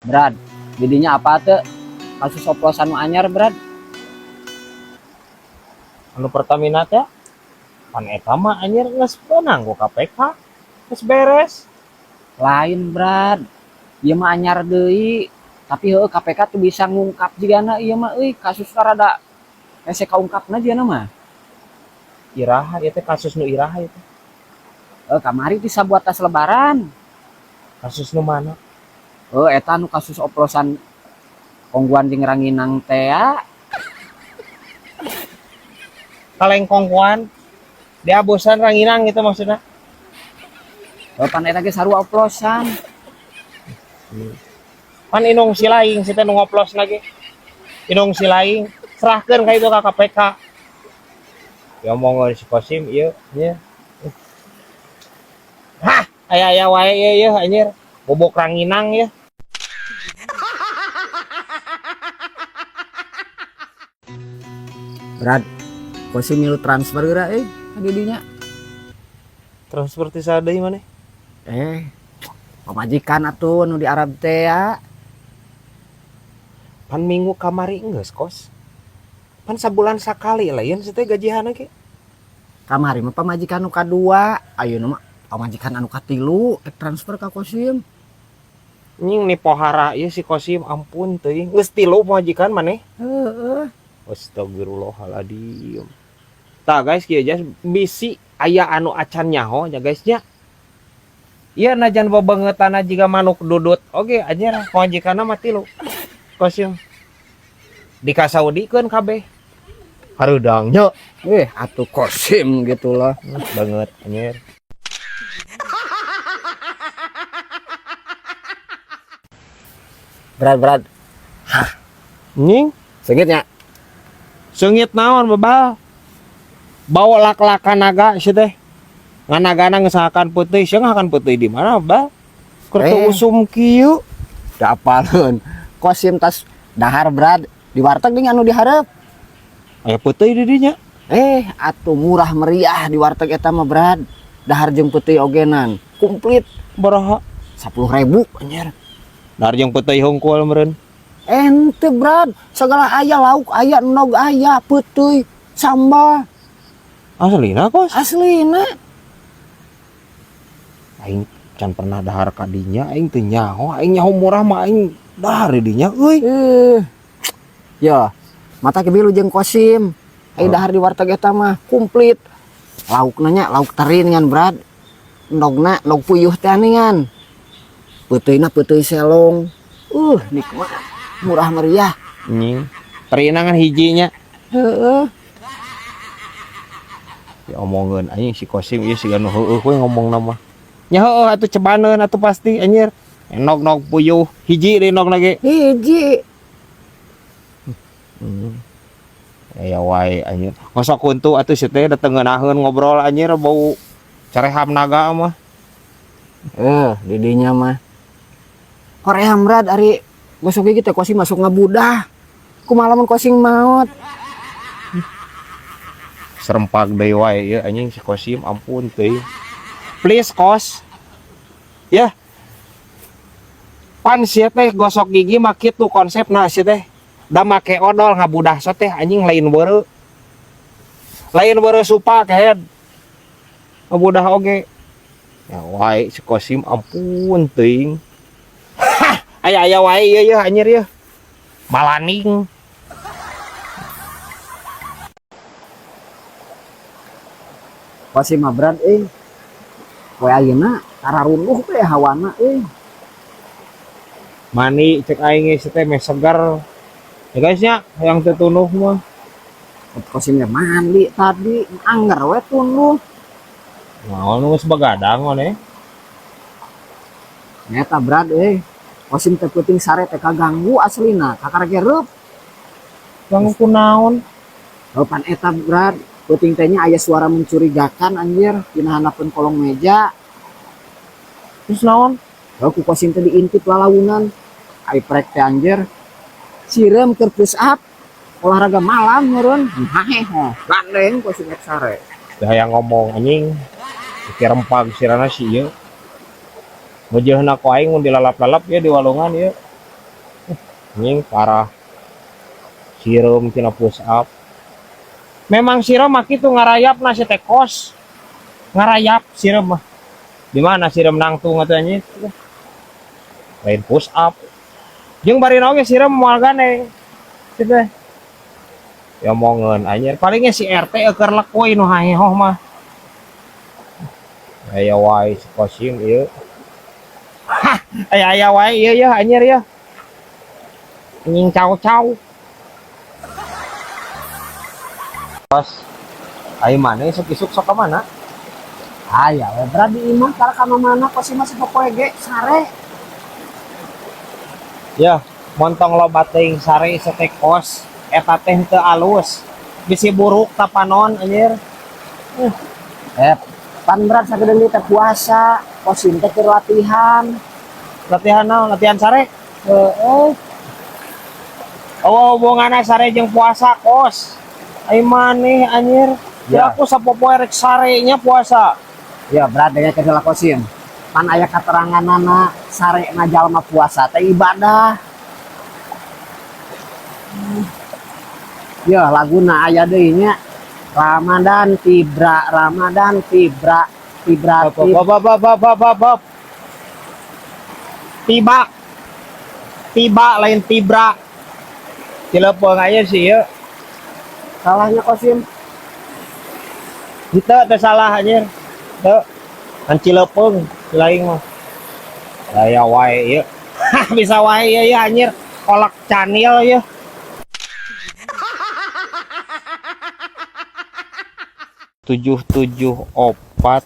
Brad, jadinya apa tuh kasus oplosan nu anyar, Brad? Anu Pertamina teh pan eta mah anjir geus beunang ku KPK. Geus beres. Lain, Brad. Ieu mah anyar deui. Tapi heueuh KPK tuh bisa ngungkap jigana ieu mah euy, kasus rada hese kaungkapna jigana mah. Iraha ieu teh, kasus nu iraha ieu teh? Kamari ti sabuat tas lebaran. Kasus nu mana? Eta nu kasus oplosan Khong Guan jeung Ranginang teh ya. Kaleng Khong Guan diabusan Ranginang gitu maksudnya. Pan eta ge sarua oplosan. Pan indung si laing si teh nu ngoplos lagi. Indung si laing serahkeun ka itu ka KPK. Ya omong si Kosim ieu nya. Hah, aya-aya wae ieu ieu anjir. Bobok Ranginang ya. Brad, Kosim milu transfer geura euy ka didinya. Transfer ti saha deui maneh? Pamajikan atuh nu di Arab teh ya. Pan minggu kamari geus kos. Pan sabulan sakali lain si teh gajihanna ge. Kamari mah pamajikan nu kadua, ayeuna mah pamajikan anu katilu rek transfer ka Kosim. Nying ni pohara ieu si Kosim, ampun teuing. Geus tilu pamajikan maneh. Heeh. Astagfirullahaladzim. Tah guys, kieu jas bisi aya anu acan nyaho nya guys nya. Ieu najan bebengeutana jiga manuk dudut oge anjir pamajikanna mah tilu. Kosim. Dikasaudikeun kabeh. Hareudang nya. Atuh Kosim gitu lah. Banget anjir. Berat, berat. Hah. Nying. Seungitnya. Seungit naon bebal. Bawa lak-lakan naga sih teh. Nganagana ngesahakan putih, sih ngahakan putih di mana bebal? Keur teu usum kieu. Dapaleun. Kosim tas dahar Brad di warteg deui anu dihareup. Aya putih di dinya. Atuh murah meriah di warteg eta mah Brad. Dahar jeung putih ogenan. Komplit. Baraha? 10.000 anjir. Dahar jeung putih hungkul meureun. Ente Brad, segala aya lauk aya, endog aya, putih, sambal. Aslina kos? Aslina. Aing can pernah dahar ka dinya, aing teu nyaho, aing nyaho murah mah aing dahar di dinya euy. Ya, mata kebilu jeung Kosim. Aing dahar di warteg eta mah komplit. Laukna nya lauk teri ngan Brad. Endogna endog puyuh teh ngan. Peuteuyna peuteuy selong. Nikmat. Murah meriah. Nying. Terina ngan hijinya. Heeh. Ya omongeun anjing si Kosim ieu siga nu heueuh we ngomongna mah. Nya heueuh atuh cebaneun atuh pasti anjir. Endog-endog puyuh hiji deui endogna ge. Hiji. Aya wae anjir. Ngosok kuntu atuh si teh da teu ngeunaheun ngobrol anjir bau careham naga mah. Didinya mah. Hoream Brad ari gosok gigi teh Kosim masuk ngabudah. Kumaha lamun Kosim maot? Serempak deui wae ieu anjing si Kosim ampun teuing. Please Kos. Ya. Pan sia teh gosok gigi mah kitu konsepna sia teh. Da make odol ngabudah so teh anjing lain beureu. Lain beureu supa kehed. Ngabudah oge. Ya wae si Kosim ampun teuing. Hah, aya-aya wae ieu ieu anjir ieu. Malaning. Kosim mah Brad euy. Poe ayeuna tararunduh teh hawana euy. Mani cek aing geus teh meh segar. Ya guys nya, hayang teu tunduh mah. Kosimnya mandi tadi, angger we tunduh. Naon nu geus begadang maneh? Nyata Brad euy. Kosim teh peuting sare teh kaganggu aslina, kakara ge reup. Ganggu kunaon? Oh, pan eta Brad, peuting teh nya aya suara mencurigakan anjir dina handapeun kolong meja. Terus naon? Oh, ku Kosim teh diintip lalaunan. Ai prek teh anjir. Sireum keur push up, olahraga malam meureun. Haheho, gandeng Kosim rek sare. Teu hayang ngomong anjing. Pikir rempag sirana si ieu. Mejeuhna ku aing mun dilalap-lalap ieu di walungan ieu. Anjing parah. Sireum tina push up. Memang sireum mah kitu ngarayap na si teh kos. Ngarayap sireum mah. Di mana sireum nangtung atuh anjing? Lain push up. Jeung bari oge sireum moal gandeng. Kitu teh. Ya omongeun anjir. Palingnya si RT eueur lekuy nu hahehoh mah. Aya wae si Kosim ieu. Hah, aya wae ieu ya anjir ya. Anjing cau-cau. Pas ayo mana isuk-isuk sok ka mana? Aya we berarti imah tara ka mana Kosim mah sapopoe ge sare. Ya, montong loba teuing sare sete kos eta teh teu alus. Bisi buruk tapanon anjir. Pan berat sagedeung teh puasa, Kosim teh keur latihan. Latihan naon? Latihan sare? Heeh. Oh, hubunganna sare jeung puasa kos. Ai maneh anjir. Ya. Ya aku sapopoe rek sare nya puasa. Ya berat dengan kendala Kosim. Pan aya kateranganana sare na jalma puasa teh ibadah. Ya laguna aya deui nya. Ramadan tibra, Ramadan tibra, tibra Bop bop bop bop bop bop bop. Tiba. Tiba lain tibra. Cilepeung aja sih ieu. Salahnya Kosim. Henteu teh salah anjir. Teu. Kan cilepeung lain mah. Aya wae ieu. Hah, bisa wae ieu ya anjir. Kolak canil ieu. 774,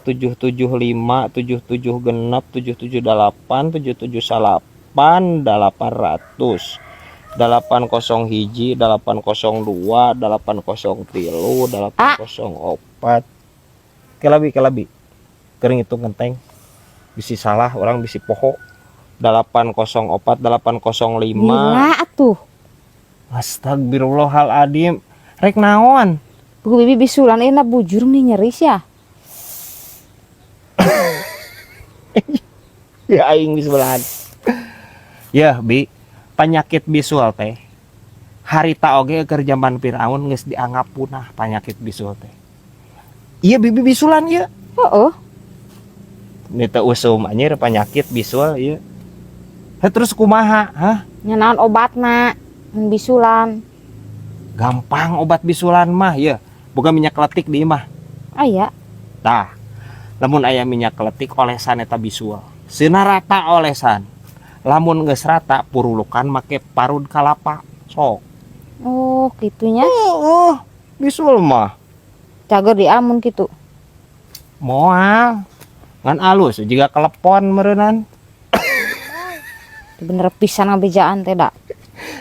775, 77 6, 778, 779, 800, 801, 802, 803, 804. Kelabi, kelabi. Kering itu ngenteng. Bisi salah, orang bisi poho. 804, 805. Gila atuh. Astagfirullahaladzim. Rek naon? Buku bibi bisulan enak bujur nih nyeris ya. Ya aing bisulan. Ya bi, penyakit bisul teh. Harita oge keur zaman Firaun geus dianggap punah penyakit bisul teh. Iya bibi bisulan ieu. Heeh. Ini teh usum anjir penyakit bisul ieu. Heh, terus kumaha, hah? Nya naon obatna mun bisulan? Gampang obat bisulan mah ya. Boga minyak kletik di imah. Aya. Tah. Lamun aya minyak kletik olesan eta bisul. Seuna rata olesan. Lamun geus rata purulukan make parud kalapa. Sok. Oh, kitunya. Oh, bisul mah. Cager diamun kitu. Moal. Ngan alus jiga kelepon meureunnan. Bener pisan ngabejaan teh da.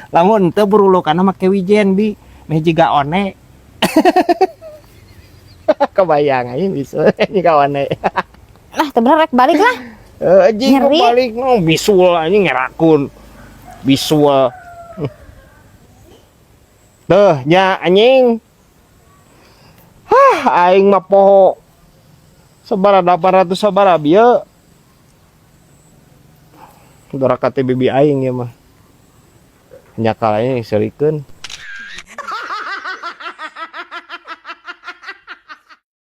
Lamun teu purulukanna make wijen bi, meh jiga one. Kebayang aja bisul jiga one. Lah teu bener rek balik lah. Anjing Nyeri. balik no bisul anjing ngerakun. Bisul. Tuh nya anjing. Hah aing mah poho. Sabaraha 800 sabaraha bieu. Doraka teh bibi aing ieu mah. Nyakal aing seurikeun.